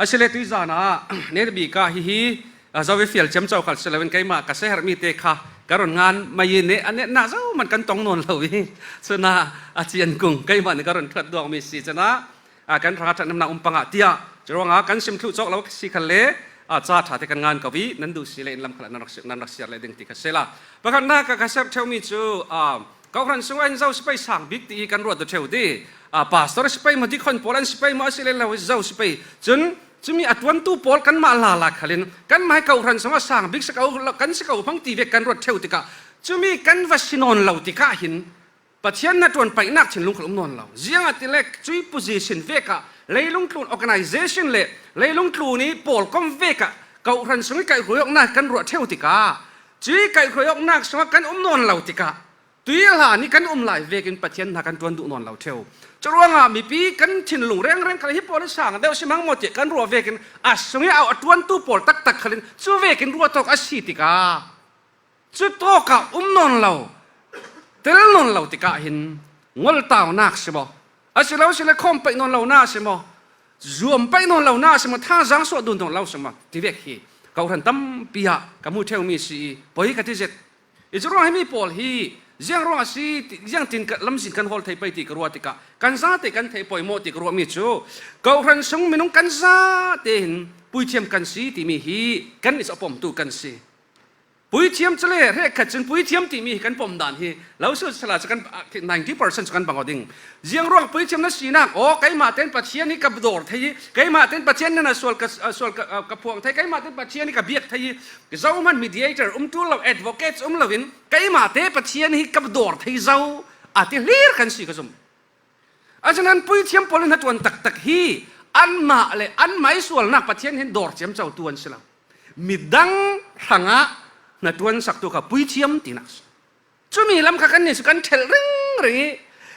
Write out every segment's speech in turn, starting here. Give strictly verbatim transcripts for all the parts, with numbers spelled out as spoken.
A si le tuizan ah, ne bik ah hihi, a, Zomi fial ciamco khal si loin keimah ka seher mite kha ka run ngan mai i ne, a netna zo man kan tong nawn lo i, cun ah a cian kung keimah nih ka run ṭhat duakmi si cun ah, a, kan hrang ṭhat namnak um pangah tiah curuangah kan sim thluh cawk lo si khal le, a, ca ṭha te kan ngan ko i nan duh si le in lam khal ah nan rak si-, nan rak siar le ding ti kha sehla. Pakhatnak ah ka serh ṭheuhmi cu, a, Kawhhran sungah hin zo si pei sang bik ti hi kan ruat ṭheu ti. A, pastor si pei maw, dikhon pawl an si pei maw, a si le lo zo si pei. Cun cumi a ṭuantu pawl kanmah lala khalin kanmah hi kawhhran sungah sang bik si ko lo, kan si ko hmang ti vek kan ruat ṭheu tikah cumi kan va si nawn lo tikah hin Pathian hnaṭuan paihnak thinlung khal um nawn lo. Ziangahtile cui position vekah leilung tlun organization le leilung tlun i pawlkom vekah kawhhran sung i kaihhruaiawknak kan ruah ṭheu tikah cui kaihhruaiawknak sungah kan um nawn lo tikah tuihlan i kan um lai vekin Pathian hna kan ṭuan duh nawn lo ṭheu. Curuangah mipi kan thinlung rengreng khal hi pawl i sang deuh si hmang maw tiah kan ruah vekin a sung i a ṭuantu pawl taktak khalin cu vekin ruah tawk a si tikah, cu tawkah um nawn lo, tel nawn lo tikah hin ngoltaunak si maw, a si lo si le khawm paih nawn lonak si maw, zuam paih nawn lonak si maw, thazaang suah dun nawn lo si maw, ti vek hi kawhhran tampi ah ka hmu ṭheumi si i poi ka ti zet. I curuang himi pawl hi ziang ruang a si ti, ziangtin ka, lamzin kan hawl thei pei ti ka ruah tikah kan zate kan thei pawimawh ti ka ruahmi cu kawhhran sung minung kan zate hin puithiam kan si timi hi kan i a pomtu kan si. Puithiam cu le hrekkhat cun puithiam timi hi kan pom dan hi lo sut sala cu kan, ninety percent cu kan bang aw ding. Ziang ruang puithiam na sinak, aw, keimah tein Pathian hi ka dawr thei hi, keimah tein Pathian nan a sual ka, a sual ka, a ka phuang thei, keimah tein Pathian hi ka biak thei hi, zohman mediator um ṭul lo, advocates um loin keimah te Pathian hi ka dawr thei zo a ti hlir kan si ka zum. Asinain puithiam pawl in hnaṭuan taktak hi anmah le anmah i sualnak Pathian hin dawr ciamcotu an si lo. Midang hrangah hnaṭuan saktu kha puithiam tinak si. Cumi lam kha kannih cu kan ṭhelh ringring i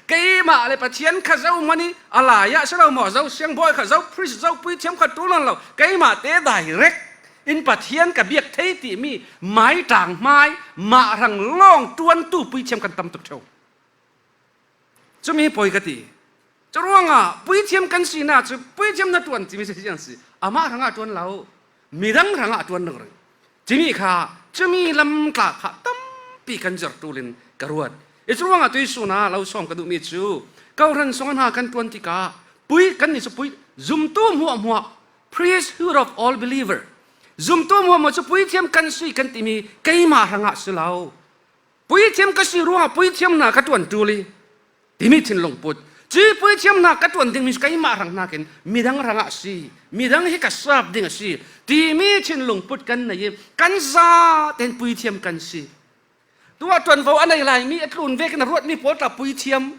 keimah le Pathian kha zohman i a lai ah si lo maw, zo siangbawi kha, zo priest, zo puithiam kha ṭul nawn lo, keimah te direct in Pathian ka biak thei timi maiṭang hmai mah hrang lawng ṭuantu puithiam kan tam tuk ṭheu. Cumi poi ka ti. Curuangah puithiam kan sinak cu puithiam hnaṭuan timi si ziang si. Amah hrangah ṭuan lo. Midang hrangah ṭuan ringring. Cumi kha, cumi lam tla kha tampi kan zirh ṭul in ka ruat. I curuangah tuihsun ah lo sawm ka duhmi cu kawhhran sung hna kan ṭuan tikah pui, kannih cu pui, zumtu hmuahhmuah, priesthood of all believer. Zumtu hmuahhmuah cu puithiam kan si kan timi keimah hrangah si lo. Puithiam ka si ruangah puithiam hna ka ṭuan ṭul i timi thinlung put. Cui puithiam hna ka ṭuan dingmi cu keimah hrang hnakin midang hrangah si, midang hi ka serve ding a si timi thinlung put kan nei i kan zaten puithiam kan si. Tuah ṭuanvo a nei laimi a tlun vekin a ruatmi pawl tla puithiam.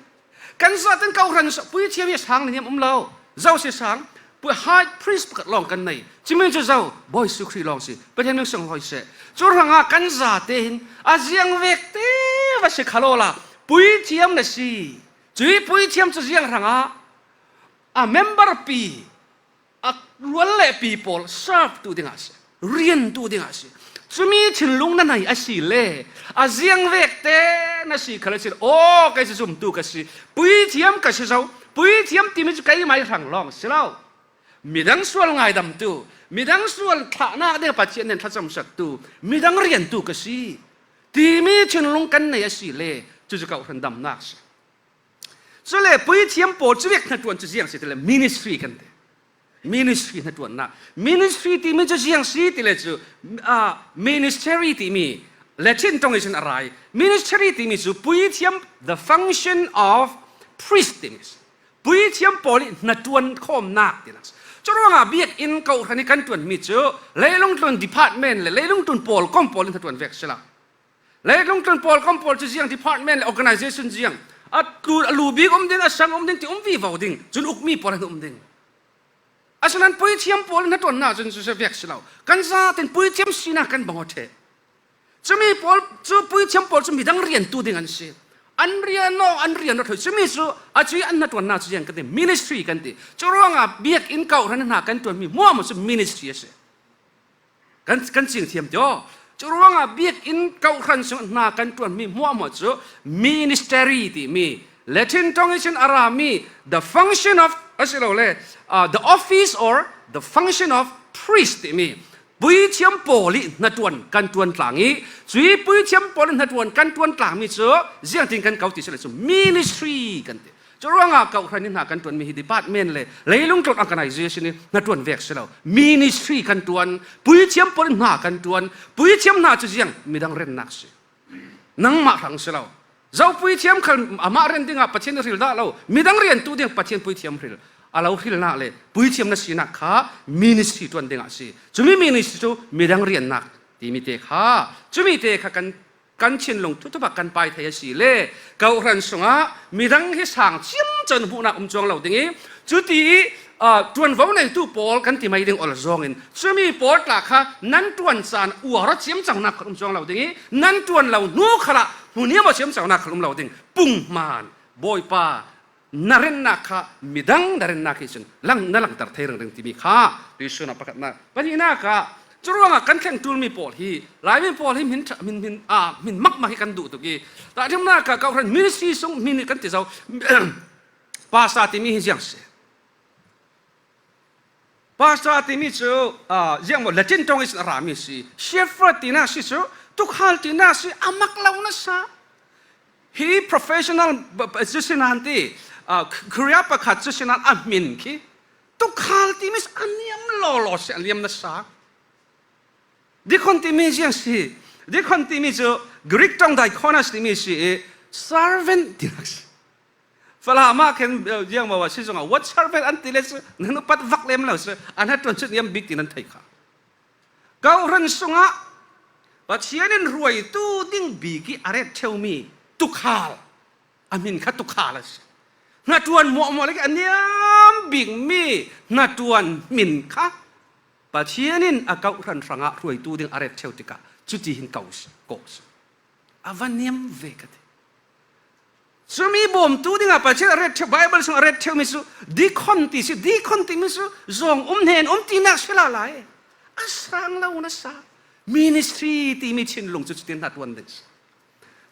Kan zaten kawhhran sa-, puithiam hi a sang le niam um lo. Zo si sang, pu-, high priest pakhat lawng kan nei. Cumi cu zo, Bawi Jesuh Khrih lawng si. Pathian min sunglawi seh. Cu hrangah kan zate hin a ziang vek te va si kha lawla puithiam na si. Cui puithiam cu ziang hrangah a member pi, a rual le pi pawl serve tu dingah a si, rian tu dingah a si. Cumi thinlung na nei a si le a ziang vek te na si khal a si le, aw, kei cu zumtu ka si, puithiam ka si zo, puithiam timi cu keimah i hrang lawng si lo. Midang sual ngaidamtu, midang sual thlahnak ding Pathian nen thlacamsaktu, midang riantu ka si timi thinlung kan nei a si le cucu kawhhran damnak si. Cule puithiam pawl cu vek hnaṭuan cu ziang si ti le ministry kan ti. Ministry hnaṭuannak. Ministry timi cu ziang si ti le cu, ah, ministry timi Latin ṭong ihsin a ra i ministry timi cu puithiam, the function of priest timi si. Puithiam pawl i hnaṭuan khawmnak tinak si. Curuangah biakinn kawhhran i kan ṭuanmi cu leilungtlun department le leilungtlun pawlkom pawl i hnaṭuan vek si lo. Leitlung tlun pawlkom pawl cu ziang department le organization ziang a tlu, a lu bik um ding, a sang um ding ti um vivo ding, cun ukmi pawl an um ding. Asinain puithiam pawl in a ṭuannak cun cu vek si lo. Kan zaten puithiam sinak kan bang aw ṭheh. Cumi pawl cu, puithiam pawl cu midang riantu ding an si. An rian aw, an rian aw ṭhoi. Cumi cu a cui an hnaṭuannak cu ziang kan ti, ministry kan ti. Curuangah biakinn kawhhran hna kan ṭuanmi hmuahhmuah cu ministry a si. Kan, kan cing thiam ti aw. Curuangah biakinn kawhhran sung hna kan ṭuanmi hmuahhmuah cu ministry timi, Latin ṭong ihsin a rami the function of A si lo le, ah, the office or the function of priest timi puithiam pawl i hnaṭuan kan ṭuan tlang i, cui puithiam pawl i hnaṭuan kan ṭuan tlang mi cu ziangtin kan ko ti si le cu ministry kan ti. Cu ruangah kawhhran i hna kan ṭuan mi hi department le leilung tlawt organization i hnaṭuan vek si lo. Ministry kan ṭuan, puithiam pawl i hna kan ṭuan, puithiam hna cu ziang midang rennak si. Nangmah hrang si lo. Zo puithiam khal amah ren dingah Pathian i hril dah lo. Midang riantu ding Pathian puithiam hril. A lo hrilnak le puithiam na sinak kha ministry ṭuan dingah si. Cumi ministry cu midang riannak timi te kha, cumi te kha kan, kan thinlung thuthup ah kan pai thei a si le, kawhhran sungah midang hi sang ciamco in hmuhnak um cuang lo ding i, cuti i, aa, ṭuanvo neitu pawl kan ti mai ding ol zawngin, cumi pawl tla kha nan ṭuan caan uar aw ciamconak khal um cuang lo ding i, nan ṭuan lo hnu khalah hmu niam aw ciamconak khal um lo ding. Punghman, Bawipa, na rennak kha midang na rennak hi cun lang, na langter thei ringring timi kha tuisun ah pakhatnak. Pahnihnak ah, cu ruangah kan thleng ṭulmi pawl hi, Laimi pawl hi hmin ṭha, hmin, hmin, aa, hmin makmak hi kan duh tuk i, tahṭhimnak ah kawhhran ministry sung hmin hi kan ti zo. Pastor timi hi ziang si. Pastor timi cu, aa, ziang maw, Latin ṭawng ihsin a rami si. Shepherd tinak si cu, tuukhal tinak si, a mak lo nasa. Hi professional ba, ba, cu si nan ti, aa, career pakhat cu si nan a hmin khi tuukhal timi si a niam lawlaw si, a niam nasa. Deacon timi ziang si. Deacon timi cu Greek ṭawng diakonos timi si i servant tinak si. Falam ah khen, eh, ziang maw a si zongah what servant an ti le cu nan upat vak lem lo cu, a hnaṭuan cu niam bik ti nan thei kha. Kawhhran sungah Pathian in hruaitu ding bik i a ret ṭheumi tuukhal, a hmin kha tuukhal a si. Hnaṭuan muahmuah le a niam bikmi hnaṭuan hmin kha Pathian in a kawhhran hrangah hruaitu ding a ret ṭheu tikah cuti hin ko si, ko si. A va niam ve ka ti. Cumi bawmtu dingah Pathian a ret ṭheu, Bible sung a ret ṭheumi cu deacon ti si, deacon timi cu zawng um hnen um tinak si lala i a sang lo nasa. Ministry timi thinlung cu cutin hnaṭuan ding si.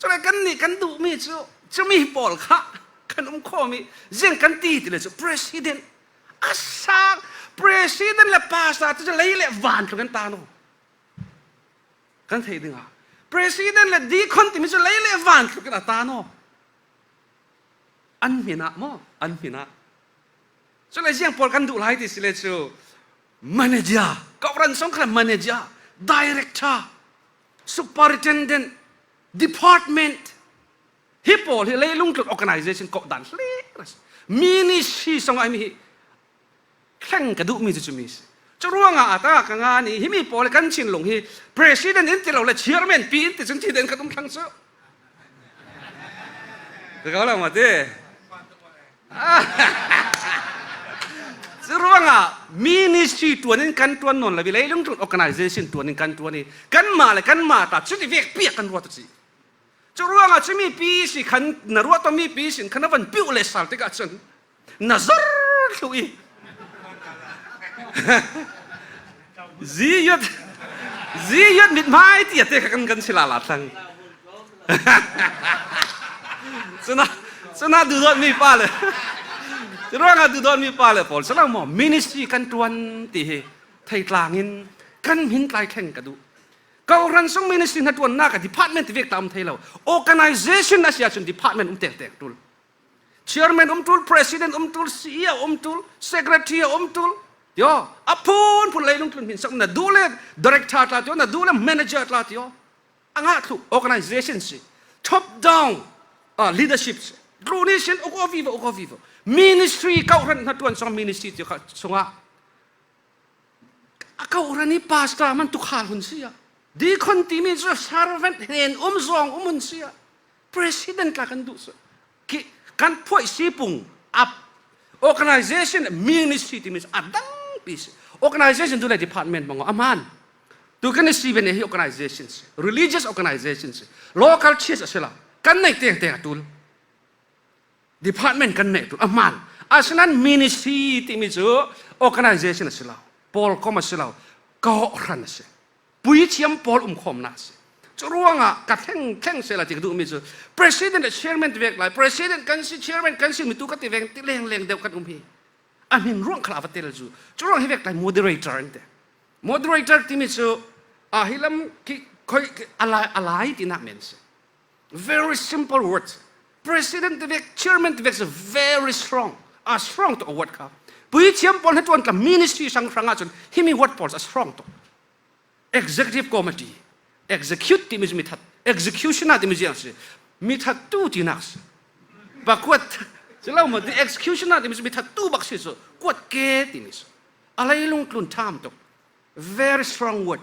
Cule kannih kan duhmi cu cumi pawl kha kan um khawm i ziang kan ti ti le cu president a sang, president le pastor ti cu lei le van tluk in tan aw. Kan theih dingah president le deacon timi cu lei le van tluk in a tan aw. An hmin ah maw? An hmin ah. Cule ziang pawl kan duh lai ti si le cu manager, kawhhran sung kha manager, director, superintendent, department, hi pawl hi leilung tluk organization kawh dan hlir a si. Ministry sungah hi mi hi thleng ka duhmi cu cumi si. Cu ruangah a ta ka ngan i himi pawl hi kan thinlung hi president in ti lo le chairman pi in ti cun ti den ka tum thlang cu. Ka ko lo ma ti. Cu ruangah ministry ṭuan in kan ṭuan nawn lo i leilung tluk organization ṭuan in kan ṭuan i kanmah le kanmah ta cuti vek piak kan ruat a si. Cu ruangah cumi pi si khan na ruah tawmi pi sin khan na van piuh le sal tikah cun na zor thluh i ziyot, ziyot mithmai ti a te kha kan, kan si lala thlang. Cuna, cuna duhdawtmi pa le, cu ruangah duhdawtmi pa le pawl si lo maw, ministry kan ṭuan ti hi theitlangin kan hmin tlai thleng ka duh. Kawhhran sung ministry hnaṭuannak ah department ti vek tla um thei lo. Organization a si ahcun department um tengteng ṭul. Chairman um ṭul, president um ṭul, C E O um ṭul, secretary um ṭul. Tio, a phunphun leilung tlun hmin sak na duh le director tla tio, na duh le manager tla tio. A ngah thluh organization si. Top down, ah, leadership si. Tluni sin uk aw vivo, uk aw vivo. Ministry kawhhran hnaṭuan sung ministry tio kha sungah a kawhhran i pastor man tuukhal hun si ah. Deacon timi cu servant hnen um zawng um hun si ah. President tla kan duh cu. Ki, kan phuaih si pung ap. Organization, ministry timi cu a dangpi si. Organization tu le department mangaw a hmaan. Tu kan i si ve hi organization si. Religious organization si. Local church a si lo. Kan neih tengteng a ṭul. Department kan neih ṭul a hmaan. Asinain ministry timi cu organization a si lo, pawlkom a si lo, kawhhran a si. Puithiam pawl umkhawmnak a si. Cu ruangah ka thleng, thleng sehla ti ka duhmi cu president le chairman ti vek lai, president kan si, chairman kan si, mitu ka ti veng ti lengleng deuh kan um hi. A hmin ruang khal a va tel cu. Cu ruang hi vek lai moderator an ti. Moderator timi cu, a, hi lam khi khoi, a lai, a lai tinak men si. Very simple words. President ti vek, chairman ti vek si very strong. A strong tuk a word kha. Puithiam pawl hnaṭuan tla ministry hrang hrang ah cun himi word pawl a strong tuk. Executive committee. Execute timi cu mi that. Executioner timi ziang si. Mi thattu tinak si. Pakuat. Si lo maw, the executioner timi cu mi thattu bak si cu. Kuat ke timi si. A leilung tlun tham tuk. Very strong word.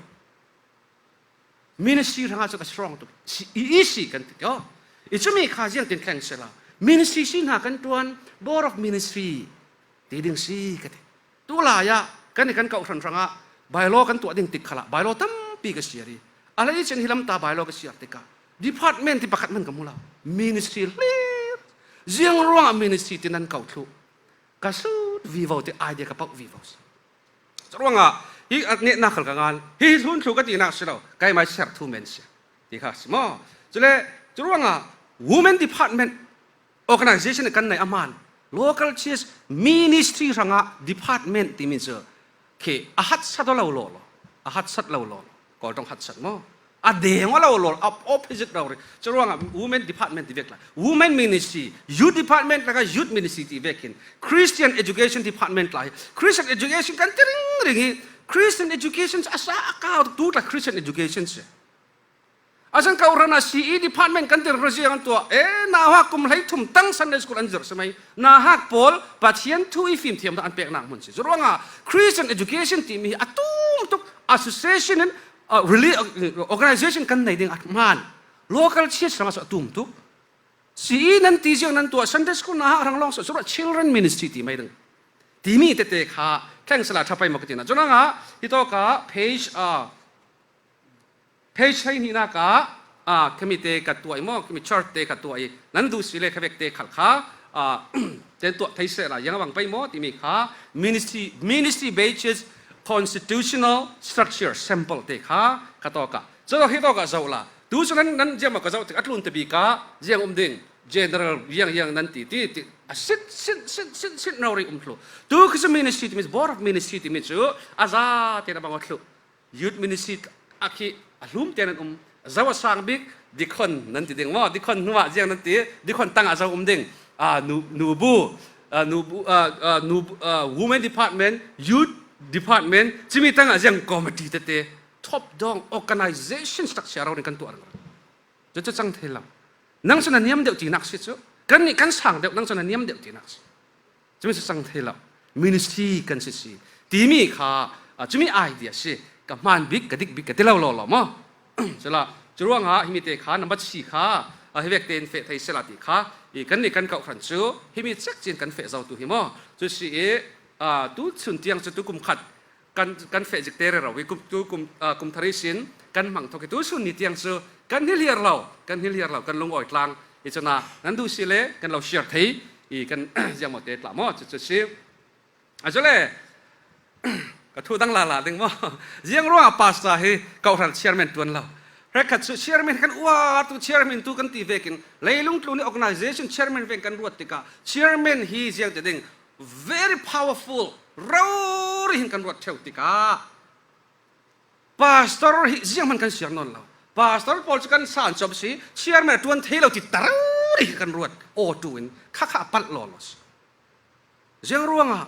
Ministry hrangah cu ka strong tuk. Si, i, i si kan ti. Oh. I cumi kha ziang tin thleng si la. Ministry si hna kan ṭuan. Board of ministry. Ti ding si ka ti. Tu lai ah kan i kan kauh hran hrangah bylaw kan tuah ding tik khalah bylaw tampi ka siar i. A lei cin hi lam ta bylaw ka siar tikah department ti pakhat hman ka mu lo. Ministry hlir. Ziang ruangah ministry ti nan kau thluh. Ka sut vivo ti idea ka pauh vivo si. Curuangah hi a nehnak khal ka ngan. Hi hlun thlu ka tinak si lo. Keimah sertu men si. Ti kha si maw? Cule curuangah women department organization kan nei a hman. Local church ministry hrangah department timi cu khi a hatsat lo lo lo. A hatsat lo lo. Kawl ṭong hatsat maw? A deng aw lo lo, a opposite rori. Curuangah women department ti vek la. Women ministry, youth department lakah youth ministry ti vekin. Christian education department la hi. Christian education kan ti ringring hi. Christian education a sa a kau tu tla Christian education si. A san kau rana C E department kan ti ringring ziang an tuah. Eh, nauhak kum hlei thum tang Sunday school an zirh si mai. Nauhak pawl Pathian thu i fim thiam dah an peknak hmun si. Curuangah Christian education timi hi a tum tuk association in uh, reli- uh, organization kan nei ding a hman. Local church hrangah cu a tum tuk. Si i nan ti ziang nan tuah Sunday school na hrang lawng sawh, sawh children ministry ti mai ding. Timi tete kha thleng sala ṭha pai maw ka tina. Curuangah hitawkah page, uh, page hei hnihnak ah, uh, khami te ka tuah i maw, khami chart te ka tuah i nan duh si le kha vek te khal kha, uh, ten tuah thei sehla, ziang a bang pai maw timi kha ministry, ministry basis constitutional structure sample te kha ka tawk ah. Cun hi tawk ah zoh la. Tu cu nan, nan ziang maw ka zoh tik a tlun te bik ah ziang um ding, general ziang ziang nan ti, ti, ti. A sit, sit, sit, sit, sit no ri um thlu. Tu khi cu ministry timi, board of ministry timi cu a za te na bang aw thlu. Youth ministry a khi a hlum te nan um. Zoh a sang bik, deacon nan ti ding maw? Deacon hnuah ziang nan ti, deacon tang a zoh um ding. Ah, nu, nubu, ah, nubu, ah, ah, nubu, ah, women department, youth department, cimi tang a ziang committee tete, top down organization structure rori kan tuah ringring. Cucu cang thei lo. Nang cu na niam deuh tinak si cu. Kan nih kan sang deuh, nang cu na niam deuh tinak si. Cumi cu cang thei lo. Ministry kan si si. Timi kha, ah, cumi idea si. Ka hmaan bik, ka dik bik, ka ti lo law law maw? Cula, curuangah himi te kha, nambat si kha, ah, hi vek tein feh thei sila ti kha, i kan nih kan kauh hran cu, himi cek cin kan feh zo tu hi maw? Cu si i, ah, tu chun tiang cu tu kum khat, kan, kan feh zik te rero i kum, tu kum, ah, kum thar ihsin kan hmang thawk i tu sun ni tiang cu kan hni hliar lo, kan hni hliar lo, kan lungawi tlang i cun ah nan duh si le kan lo share thei i kan ziangmaw te tla maw cu, cu si. A cu le ka thu dang lala ding maw? Ziang ruangah pastor hi kauhral chairman tuan lo. Hrekkhat cu chairman kan uar tu chairman tu kan ti vekin leilung tlun i organization chairman veng kan ruat tikah chairman hi ziang ti ding very powerful, rori hin kan ruat ṭheu tikah pastor hi zianghman kan siar nawn lo. Pastor pawl cu kan san cawp si, chairman a ṭuan thei lo ti ta rori hi kan ruat aw tu in khakha a palh law law si. Ziang ruangah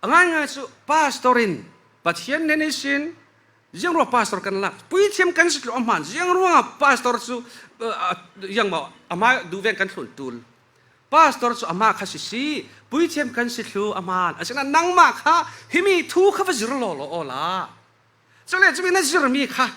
a ngaingai cu pastor in Pathian nen ihsin ziang ruang pastor kan lak, puithiam kan si tluk a hmaan, ziang ruangah pastor cu, uh, uh, ziang maw, amah duh veng kan thlun tul. Pastor cu amah kha sisi, puithiam kan si thlu a hmaan. Asinain nangmah kha himi thu kha va zir lawlaw awla. Cule cumi na zirmi kha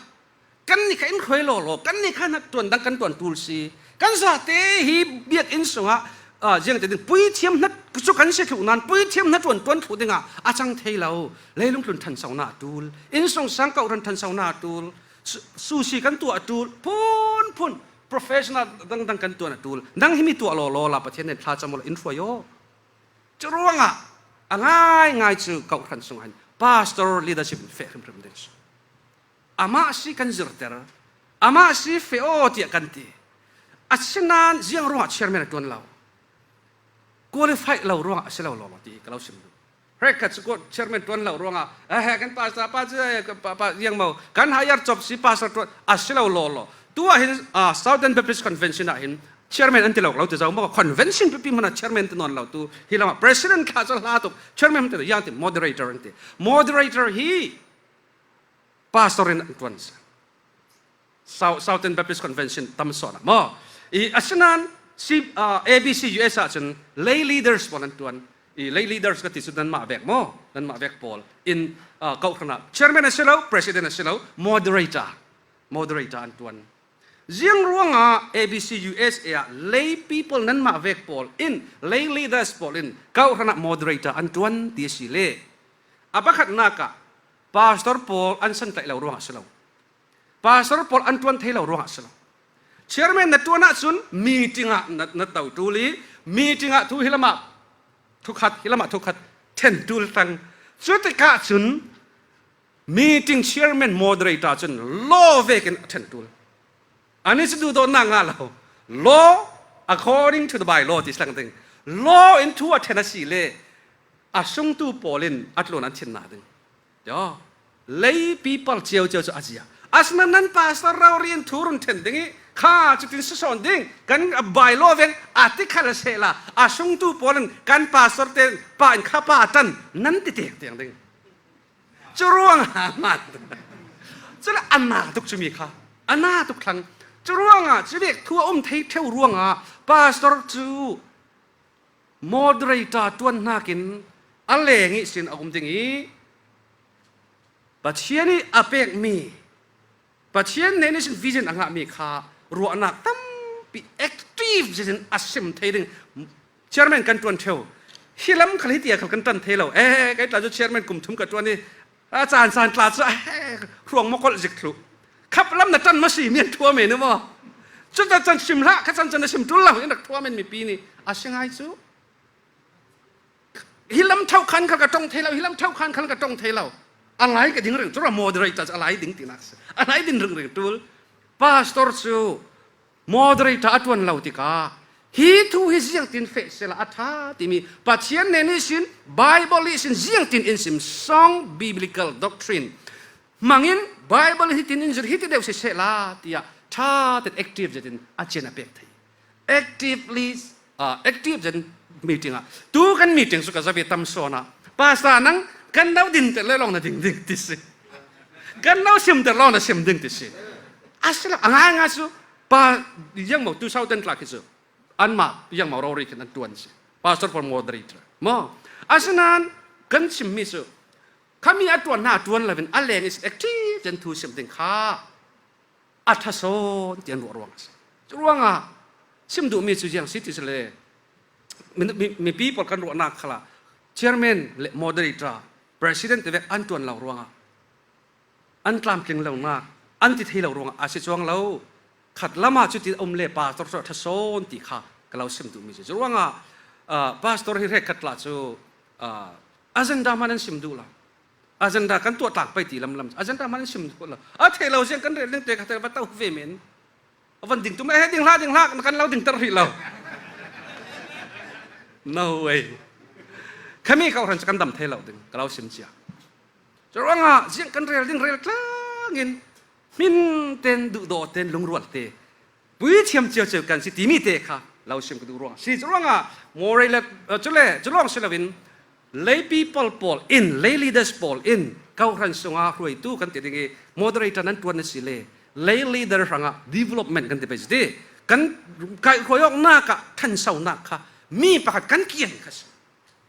kan nih kha in hruai lawlaw, kan nih kha hnaṭuan dang kan ṭuan ṭul si. Kan zate hi biakinn sungah, ah, ziangte ding puithiam hna cu kan si thluh nain puithiam hnaṭuan ṭuan thluh dingah a cang thei lo. Leilung tlun ṭhansonak a ṭul, innsungsang kauhran ṭhansonak a ṭul, su-, sushi kan tuah a ṭul, phunphun professional dangdang kan tuan a ṭul. Nang himi tuah lawlaw la Pathian nen thlacam awla in hruai aw. Curuangah a ngaingai cu kauhran sungah hin pastor leadership in feh hrimhrim ding si. Amah si kan zirter, amah si feh aw tiah kan ti. Asinain ziang ruangah chairman a ṭuan lo? Qualified lo ruangah a si lo lawlaw ti ka lo sim duh. Hrekkhat cu chairman ṭuan lo ruangah, a he kan pastor pa cu, eh, pa, pa, ziangmo kan hire job si pastor ṭuan a si lo lawlaw. Tu ah hin, ah, Southern Baptist Convention ah hin chairman an ti lo, lo ti zo maw, convention pipi hmanah chairman ti nawn lo tu hi lamah president kha cu hla tuk, chairman an ti lo, ziang ti moderator an ti. Moderator hi pastor in an ṭuan si. South, Southern Baptist Convention tam sawn ah maw. I, asinain si, ah, A B C U S ah cun lay leaders pawl an ṭuan. I, lay leaders ka ti cu nanmah vek maw, nanmah vek pawl in, ah, kawhhran ah chairman a si lo, president a si lo, moderator, moderator an ṭuan. Ziang ruangah A B C U S A ah lay people nanmah vek pawl in, lay leaders pawl in kawhhran ah moderator an ṭuan ti a si le, a pakhatnak ah pastor pawl an san tlaih lo ruangah a si lo. Pastor pawl an ṭuan thei lo ruangah a si lo. Chairman na ṭuan ahcun meeting ah na, na to ṭul i, meeting ah thu hi lamah thukhat, hi lamah thukhat ṭhen ṭul tlang. Cutikah cun meeting chairman moderator cun law vekin a ṭhen ṭul. Ani cu duhdawtnak ngah lo. Law according to the bylaw ti tlang ding. Law in thu a ṭhen a si le a sungtu pawl in a tlun an thinnak ding. Yo, lay people cio cio cu a zia. Asinain nan pastor rori in thu run ṭhen ding i kha cutin si sawn ding kan bylaw veng a ti khal sehla a sungtu pawl in kan pastor te pa in kha pa ṭan nan ti tiang tiang ding. Cu ruangah man. Cule a na tuk cumi kha. A na tuk thlang. Cu ruangah civek thu a um thei ṭheu ruangah pastor cu moderator ṭuan hnakin a leng ihsin a um ding i Pathian i a pekmi Pathian nen ihsin vision a ngahmi kha ruahnak tampi active zetin a sim thei ding. Chairman kan ṭuan ṭheu. Hi lam khal hi tiah khal kan ṭan thei lo. Eh, kei tla cu chairman kum thum ka ṭuan i a caan caan tla cu, eh, hruang mawkolh zik thluh. Khap lam na ṭan maw si mian thuam e ni maw? Cuta can sim hlah, kha can can na sim ṭul lo in rak thuam in mipi nih a si ngai cu. Hi lam ṭhauh khan khal ka ṭong thei lo, hi lam ṭhauh khan khal ka ṭong thei lo. A lai ka ding ring, cu ra moderator cu a lai ding tinak si. A lai din ringring ṭul. Pastor cu moderator a ṭuan lo tikah hi thu hi ziangtin feh sehla a ṭha timi Pathian nen ihsin, Bible ihsin ziangtin in sim, sound biblical doctrine hmangin Bible hitin in zir, hiti deuh sisehla tiah ṭha tein active zetin a cian a pek thei. Actively, ah, active zet meeting ah. Tu kan meeting cu ka zapi tam sawn ah, Pastor nang kan lo dinter le lawng na ding ding ti si. Kan lo simter lawng na sim ding ti si. A si lo, a ngaingai cu pa ziangmo tu sau ten tlak hi cu anmah ziangmo rori khin an ṭuan si. Pastor for moderator. Maw. Asinain kan simmi cu khami a ṭuan hna a ṭuan loin a leng ihsin active zet thu sim ding kha a ṭha sawn ti an ruah ruang a si. Cu ruangah sim duhmi cu ziang si ti si le, mi, mi, mipi pawl kan ruahnak khalah chairman le moderator, president tivek an ṭuan lo ruangah, an tlamtling lonak, an ti thei lo ruangah a si cuang lo. Khat lamah cuti a um le pastor cu a ṭha sawn ti kha ka lo sim duhmi cu. Cu ruangah, ah, pastor hi hrekkhat tla cu, ah, agenda hmanh an sim duh lo. Agenda kan tuah tlak pei ti lamlam. Agenda hmanh an sim duh lo. A theih lo ziang kan rel ding te kha te va to ve men. A van ding tum, eh, ding hlah, ding hlah, kan lo dingter rih lo. No way. Khami kha hran cu kan dam thei lo ding, ka lo sim cia. Curuangah ziang kan rel ding rel tlangin hmin ten, duhdaw ten, lungrual te, puithiam cio cio kan si timi te kha lo sim ka duh ruang si. Curuangah Morei le, eh, cule, culawng si loin lay people pawl in, lay leaders pawl in, kawhhran sungah hruaitu kan ti ding i, moderator nan ṭuan a si le, lay leader hrangah development kan ti pei si ti. Kan kaihhruai awknak ah ṭhansonak kha mi pakhat kan kian kha si.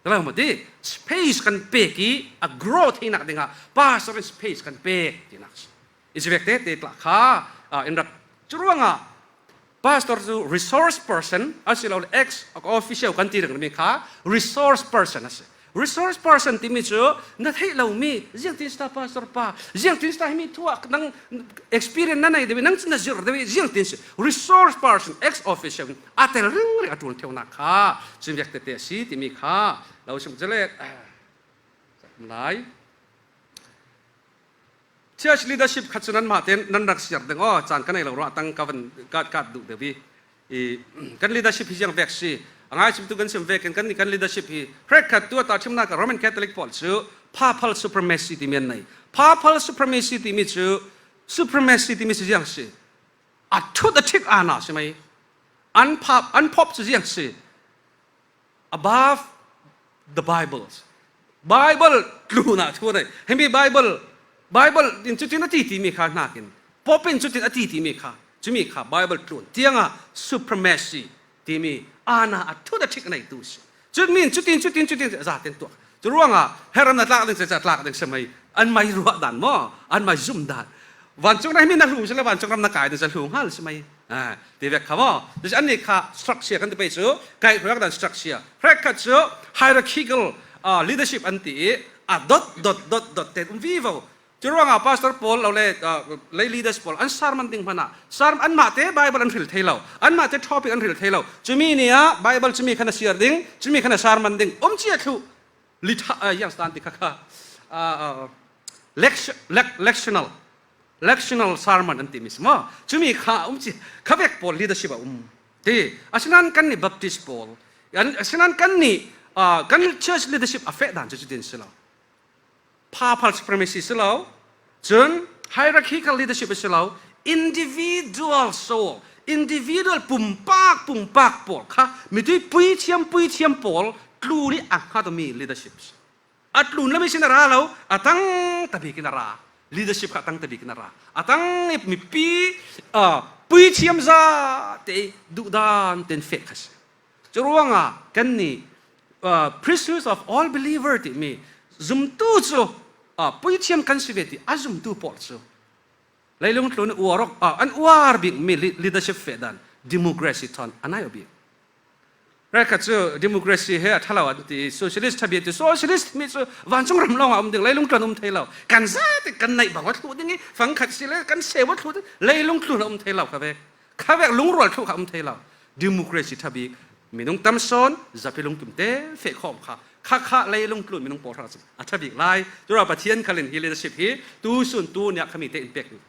Tel maw ti, space kan pek i a grow theinak dingah pastor in space kan pek tinak si. I civek tete tla kha, ah, in rak. Curuangah pastor cu resource person, a si lo le ex officio kan ti ringring mi kha resource person a si. Resource person timi cu na theih lomi, ziangtin si ta pastor pa, ziangtin si ta himi thu ah nang experience na nei deuh i, nang cu na zirh deuh i, ziangtin si. Resource person, ex officio, a tel ringring a ṭul ṭheunak kha civek tete a si timi kha lo sim cele. Lai. Church leadership khat cu nanmah tein nan rak siar ding. Aw, caan ka nei lo ruah tang ka van ka, ka duh deuh i, i, kan leadership hi ziang vek si. A ngaihchimtu kan sim vekin kan, kan leadership hi hrekkhat tu a tahṭhimna ka Roman Catholic pawl chu papal supremacy timi an nei. Papal supremacy timi chu, supremacy timi chu ziang si, a thut a ṭhik aana si mai. An pap, an pop chu ziang si, above the Bibles. Bible tlunah thu a nei. Hemi Bible, Bible in cutin a ti timi kha hnakin, Pope in cutin a ti timi kha, cumi kha Bible tlun tianga supremacy timi aana a thut a ṭhik a neitu si. Cun mi in cutin, cutin, cutin zaten tuak. Cu ruangah he ram na tlak ding, cecah tlak ding si mai. An mai ruah dan maw, an mai zum dan. Vancung ram hi mi na hlu si le, vancung ram na kai ding si hlu hngal si mai. Ah, ti vek kha maw. Cun annih kha structure kan ti pei cu, kaihhruainak dan structure. Hrekkhat cu hierarchical, ah, leadership an ti i, a dot, dot, dot, dot te um vivo. Cu ruangah pastor pawl lo le, ah, lay leaders pawl an sermon ding hmanah, sermon anmah te Bible an hril thei lo, anmah te topic an hril thei lo. Cumi ni ah Bible cumi khan a siar ding, cumi khan a sermon ding, um cia thluh. Litha, ah, yang stan ti kha kha, ah, ah, lecture, lec-, lectional, lectional sermon an timi si maw. Cumi kha um ci, kha vek pawl leadership a um. Ti, asinan kan nih Baptist pawl, an, asinan kan nih, ah, kan church leadership a feh dan cu cutin si lo. Papal supremacy si lo, cun hierarchical leadership a si lo, individual soul, individual pumpak, pumpak pawl kha, mitui puithiam, puithiam pawl tlun i a hngat mi leadership si. A tlun lam ihsin a ra lo, a tangtabik in a ra. Leadership kha a tangtabik in a ra. A tang i mipi, ah, puithiam za te duhdan ten feh kha si. Cu ruangah kan nih, ah, priesthood of all believer timi zumtu cu, ah, puithiam kan si ve ti a zumtu pawl cu leilung tlun uar awk, ah, an uar bikmi li-, leadership feh dan democracy thawn a nai aw bik. Hrekkhat cu democracy he a ṭha lo an ti, socialist ṭha bik ti, socialist mi cu vancung ram lawngah um ding, leilung tlun um thei lo. Kan zate kan neih bang aw thluh ding i, fangkhat si le kan seu aw thluh ding, leilung tlun a um thei lo kha ve. Kha vek lungrual thluh kha um thei lo. Democracy ṭha bik, minung tam sawn, zapi lungkim te feh khawm kha, kha kha leilung tlun minung pawl hra cun a ṭha bik lai. Tura Pathian khal in hi leadership hi tu sun tu niak kha mi te in pek ding.